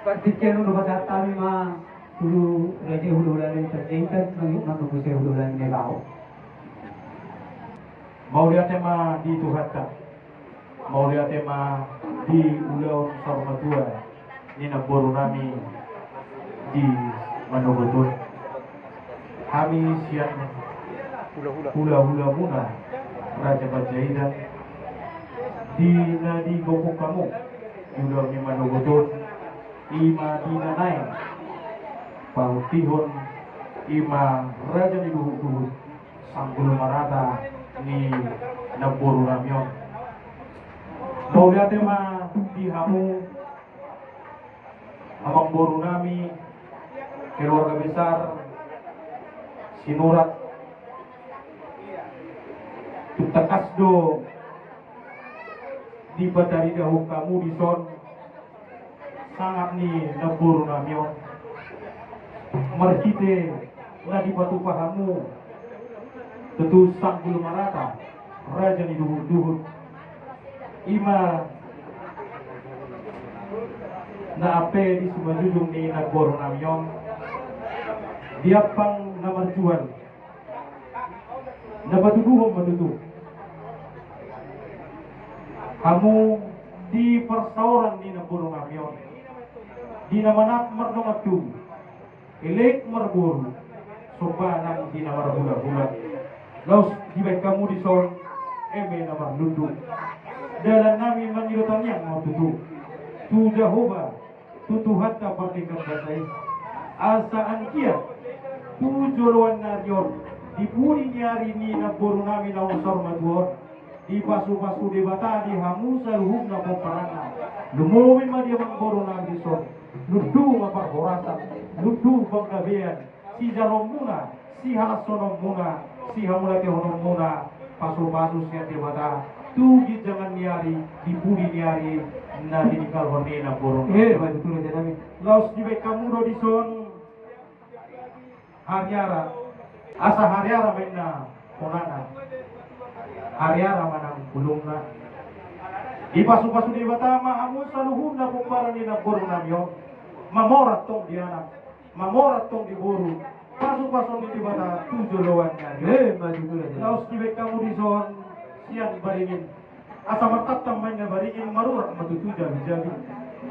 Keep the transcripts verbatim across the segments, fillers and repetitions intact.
Partingkian on do pasahat hami ma tu raja hulahula ni Panjaitan, mangihuthon muse hulahula ni Nebao. Mauliate ma di Tuhanta. Mauliate ma di ulaon saur matua ni namboru nami di Manogot on. Hami sian hulahula muna Raja Panjaitan, di na digokhon hamu di ulaon ni Manogot on, i ma di na naeng pahuntihon, i ma raja ni duhutduhut, sanggul marata ni namboru nami on. Mauliate ma di hamu amangboru nami, keluarga besar Sinurat. Tung tangkas do dipataridahon hamu dison sangap ni namboru nami on, marhite na dipatupa hamu tutu sanggul marata, raja ni duhutduhut, i ma na ampe di simanjujung ni namboru nami on, di ampang na marjual. Na patuduhon ma tutu hamu di parsaoran ni namboru nami on, di na manat mardongan tubu, elek marboru, somba nang di na marhulahula. Laos dibaen hamu dison eme na marlundu. Dalan nami mangido tangiang ma tutu tu Jahowa, tu Tuhanta pardenggan basa i, asa anggiat tu joloan ni ari on, di pudi ni ari ni namboru nami naung saur matua on, dipasupasu Debata di hamu saluhutna pomparanna. Lumobi ma di amangboru nami dison, lundu ma parhorasan, lundu panggabean, sijaloonmuna, sihalashononmuna, sihamauliatehononmuna, pasupasu sian Debata tu ginjangan ni ari, di pudi ni ari na tininggalhon ni namboru. Eh, baik, betul, raja nami. Laos dibaen hamu do dison hariara. Asa hariara ma inna honana, hariara ma nang bulungna. Dipasupasu Debata ma hamu saluhutna pomparan ni namboru nami on, mamora tong di anak, mamora tong di boru, pasupasu ni Debata tu joloan ni ari. Eh, maju tu raja. Laos dibaen hamu dison sian baringin. Asa martantan ma inna baringin, marurat ma tutu jabijabi.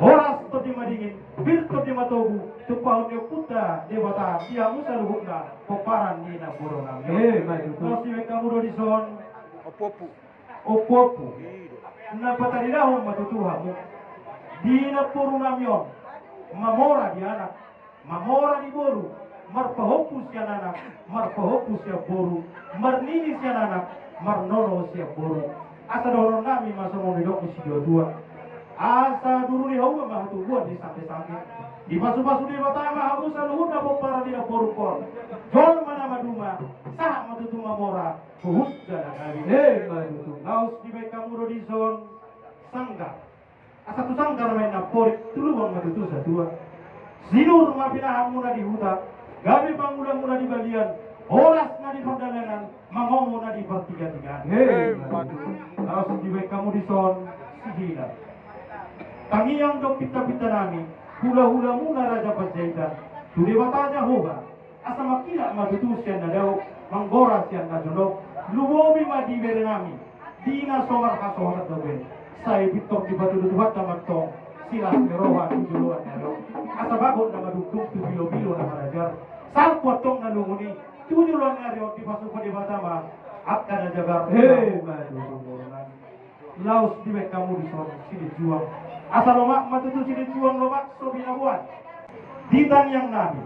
Horas tondi madingin, pir tondi matogu, tumpahon ni Ompunta Debata di hamu saluhutna pomparan ni namboru nami on. Eh, maju tu. Laos dibaen hamu do dison ompuompu. Ompuompu. Na pataridahon ma tutu hamu di namboru nami on, mamora di anak, mamora di boru, marpahompu sian anak, marpahompu sian boru, marnini sian anak, marnono sian boru. Asa dohonon nami ma songon nidok ni situatua: Asa duruni hauma ma hatubuan ni sanggesangge. Dipasupasu Debata ma hamu saluhutna pomparan ni namboru on, jolma na maduma, sahat ma tutu mamora, huhut jala gabe. Eh, ma tutu. Laos dibaen hamu do dison sanggar. Asa tu sanggar ma inna porik, tu lubang ma tutu satua. Sinur ma pinahanmuna di huta, gabe pangulamuna di balian, horas na di pardalanan, mangomo na di partigatigaan. Hei, madu. Laos dibaen hamu dison sihina. Tangiang dohot pintapinta nami, hulahulamuna Raja Panjaitan, tu Debata Jahowa, asa mangkilap ma tutu sian na dao, manggora sian na jonok, lumobi ma di bere nami, di na so marhasohotan dope, sai pintor dipatudu Tuhanta ma antong silas ni roha tu joloan ni ari on. Asa bagot na madungdung tu pilopilo na marajar, salpu antong na lungun i tu joloan ni ari on, dipasupasu Debata ma angka na jagar. Hei, madu. Laos dibaen hamu dison silinjuang. Asa lomak ma tutu silinjuang, lomak so binaboan. Di tangiang nami,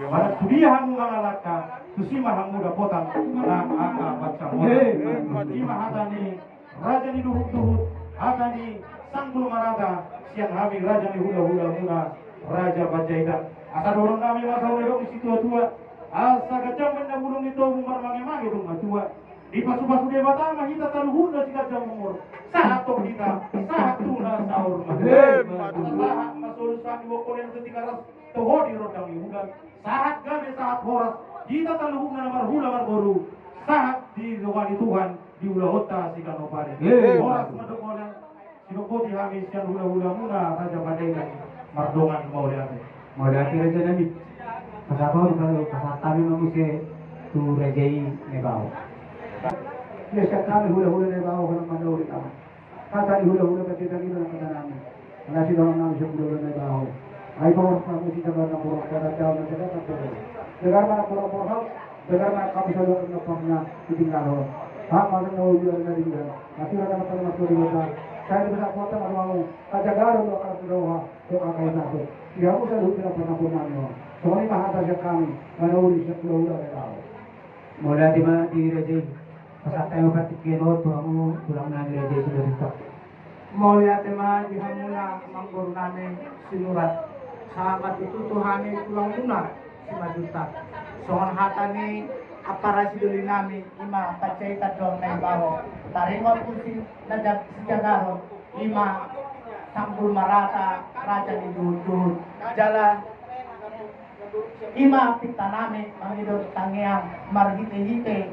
manang tu dia hamu mangalangka, tusi ma hamu dapotan manang angka pansamotan. Hei, madu. I ma hata ni raja ni duhutduhut, hata ni sanggul marata sian hami raja ni hulahulamuna Raja Panjaitan. Asa dohonon nami ma songon nidok ni situatua: Asa ganjang ma inna bulung ni tobu, marmangemangema dung matua. Dipasupasu Debata ma hita saluhutna siganjang umur. Sahat tong hita, sahat tu na saur matua. Emma tutu. Sahat ma solu, sahat di bongkol ni anak, tu Tigaras, toho di rondang ni bulan. Sahat gabe, sahat horas hita saluhutna na marhula marboru. Sahat didongani Tuhan di ulaonta siganup ari. Emma tutu. Horas ma dohonon. Sidok boti hami sian hulahulamuna Raja Panjaitan. Pardongan mauliate. Mauliate raja nami. Pasahat hami ma muse tu raja i Nebaho. Ia sian hami hulahula Nebaho, hona manauri hami. Hata ni hulahula, hata ni hulahula nami. Nasi dalam nami sian hulahula Nebaho. Ai pahoras ma hamu sijagaron na borok, hata dalam na jaga na borok. Jagar ma na borok borok hau. Jagar ma hamu saluhut na pernah ditinggalhon. Hak ma na ujua na dinggal. Nasi dalam na pernah masuk di kota. Sai dipasahat Tuhanta ma tu hamu. Hajagaron do angka na suda roha. Di hamu saluhut na pernah pun nami on. Songon i ma hata sian hami, manauri sian hulahula Nebaho. Mauliate ma di raja i. Pasahat hami ma partingkian on tu hamu tulang nami raja i Simanjuntak. Mauliate ma di hamuna amangboru nami Sinurat. Sahat ma tutu tu hami tulangmuna Simanjuntak. Songon hata ni ampara sidoli nami, i ma Panjaitan do na i baho. Taringot tu si na ja-, sijagaron, i ma Sanggul Marata, raja ni duhutduhut. Jala i ma pinta nami mangido tangiang marhitehite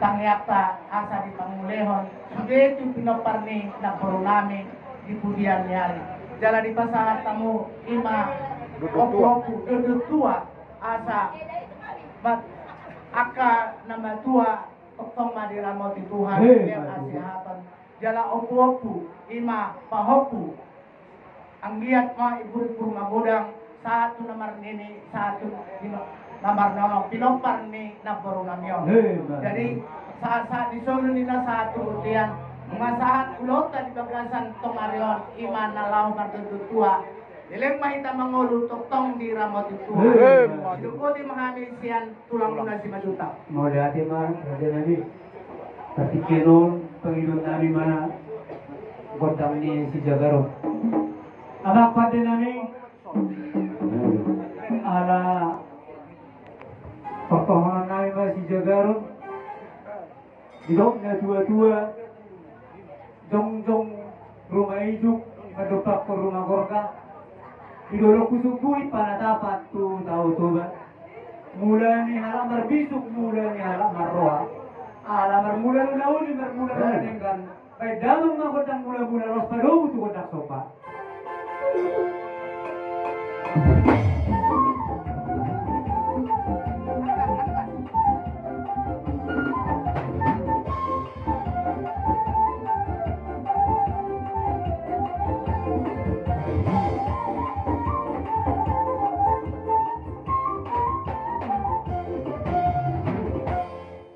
tangiangta asa dipangulehon sude tu pinompar ni namboru nami di pudian ni ari. Jala dipasahat hamu i ma ompuompu, dondon tua, asa ma-, angka na matua tongtong ma diramoti Tuhan. Hei, dia ma tutu. Kasehaton. Jala ompuompu, i ma pahompu. Anggiat ma iburimbur magodang, sahat tu na marnini, sahat tu na marnono, pinompar ni namboru nami on. Hei, ma tutu. Jadi, sahat-sahat ni solu ninna sahat tu bontean, nunga sahat ulaonta di bagasan tong ari on, i ma na laho mardondon tua. Leleng ma hita mangolu, tongtong diramoti Tuhan. Hei, ma tutu. Sidok boti ma hami sian tulangmuna Simanjuntak. Mauliate ma raja nami. Partingkian on pangidoan nami ma gondang ni sijagaron. Amang pande nami, ala partohonan nami ma sijagaron. Didok natuatua, jongjong ruma ijuk mandompakkon ruma gorga. Di dolok husungguhi panatapan tu Tao Toba. Mula ni halak marbisuk, mula ni halak marroha. Ala marmula do na uli, marmula do na denggan. Baen damang ma gondang mulamula, laos padomu tu gondang somba.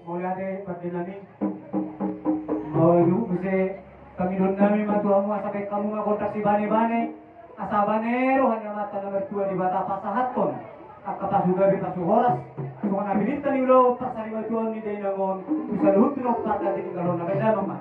Mauliate pande nami. Mauliate muse. Pangidoan nami ma tu hamu asa baen hamu ma gondang sibanebane, asa bane roha ni Amanta na martua Debata pasahathon angka pasu gabe pasu horas, songon na pinillit ni ulaon parsarimatua ni dainang on tu saluhut pinompar na tininggalhon na. Baen damang ma.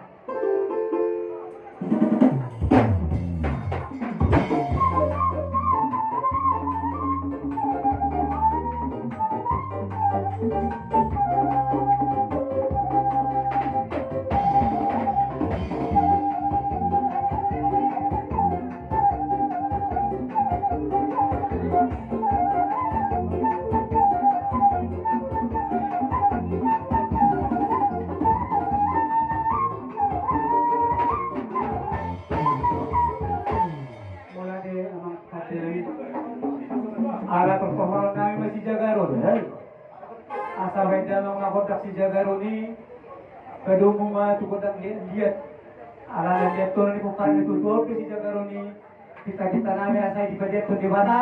Mauliate amang pande nami. Ala partohonan nami ma sijagaron. Asa baen damang ma gondang sijagaron i. Padomu ma tu gondang liatliat. Ala na liat tona ni pomparan ni tutu on pe sijagaron i. Pinta-pinta nami asa dipajalo Debata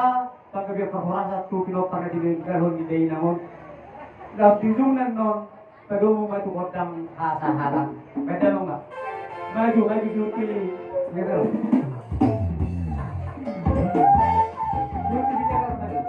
panggabean parhorasan tu pinompar na tininggalhon ni dainang on. Laos di ujungna annon, padomu ma tu gondang hasahalan. Baen damang ma. Maju, maju, Juti. Maju. Juti, kita maju.